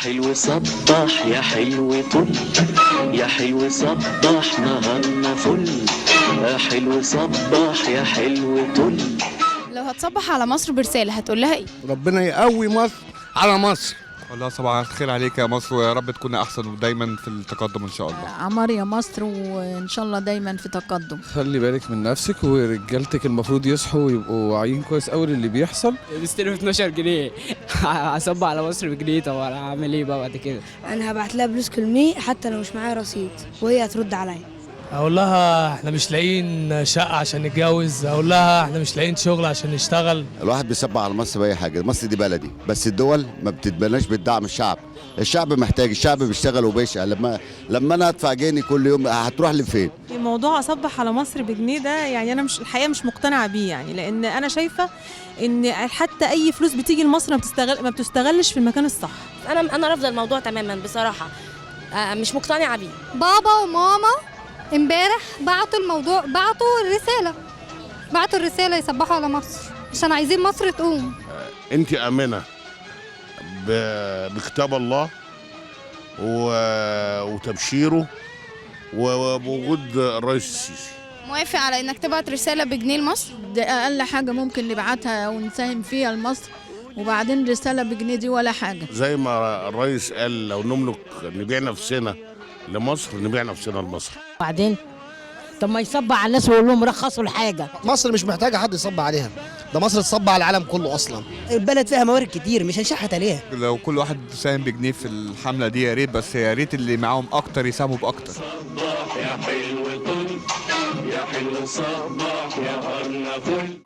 حلو صباح يا حلو طل، يا حلو صباح نهارنا فل، يا حلو صباح يا حلو طل. لو هتصبح على مصر برسالة هتقول لها ايه؟ ربنا يقوي مصر على مصر. والله صباح الخير عليك يا مصر، ويا رب تكون احسن ودايما في التقدم ان شاء الله. عمار يا مصر، وان شاء الله دايما في تقدم. خلي بالك من نفسك، ورجالتك المفروض يصحوا ويبقوا واعيين كويس قوي للي بيحصل. مستلف 12 جنيه هصب على مصر بجنيه، طب انا هعمل ايه بقى بعد كده؟ انا هبعت لها بلوز كلمي حتى لو مش معايا رصيد، وهي هترد عليا. اقول لها احنا مش لاقيين شقه عشان نتجوز، اقول لها احنا مش لاقيين شغل عشان نشتغل. الواحد بيصبح على مصر باي حاجة، مصر دي بلدي، بس الدول ما بتتبناش بالدعم. الشعب، الشعب محتاج، الشعب بيشتغل وبيشقى. لما انا ادفع جنيه كل يوم هتروح لفين؟ موضوع اصبح على مصر بجنيه ده يعني انا مش، الحقيقة مش مقتنعة بيه، يعني لان انا شايفه ان حتى اي فلوس بتيجي لمصر ما بتستغلش في المكان الصح. انا رافضه الموضوع تماما بصراحة، مش مقتنعة بيه. بابا وماما امبارح بعتوا الموضوع، بعتوا الرسالة يصبحوا على مصر عشان عايزين مصر تقوم. انت امنه بكتاب الله وتبشيره وبوجود الرئيس السيسي. موافق على انك تبعت رسالة بجنيه لمصر؟ ده اقل حاجة ممكن نبعتها ونساهم فيها لمصر، وبعدين رسالة بجنيه دي ولا حاجة. زي ما الرئيس قال لو نملك نبيع نفسنا لمصر، نبيع نفسنا لمصر. وبعدين طب ما يصب على الناس ويقول لهم رخصوا الحاجة. مصر مش محتاجه حد يصب عليها، ده مصر تصب على العالم كله اصلا. البلد فيها موارد كتير مش هنشحت عليها. لو كل واحد ساهم بجنيه في الحملة دي يا ريت، بس يا ريت اللي معاهم اكتر يساهموا باكتر. صباح يا حلو طل، يا حلو صباح يا نهارنا فل.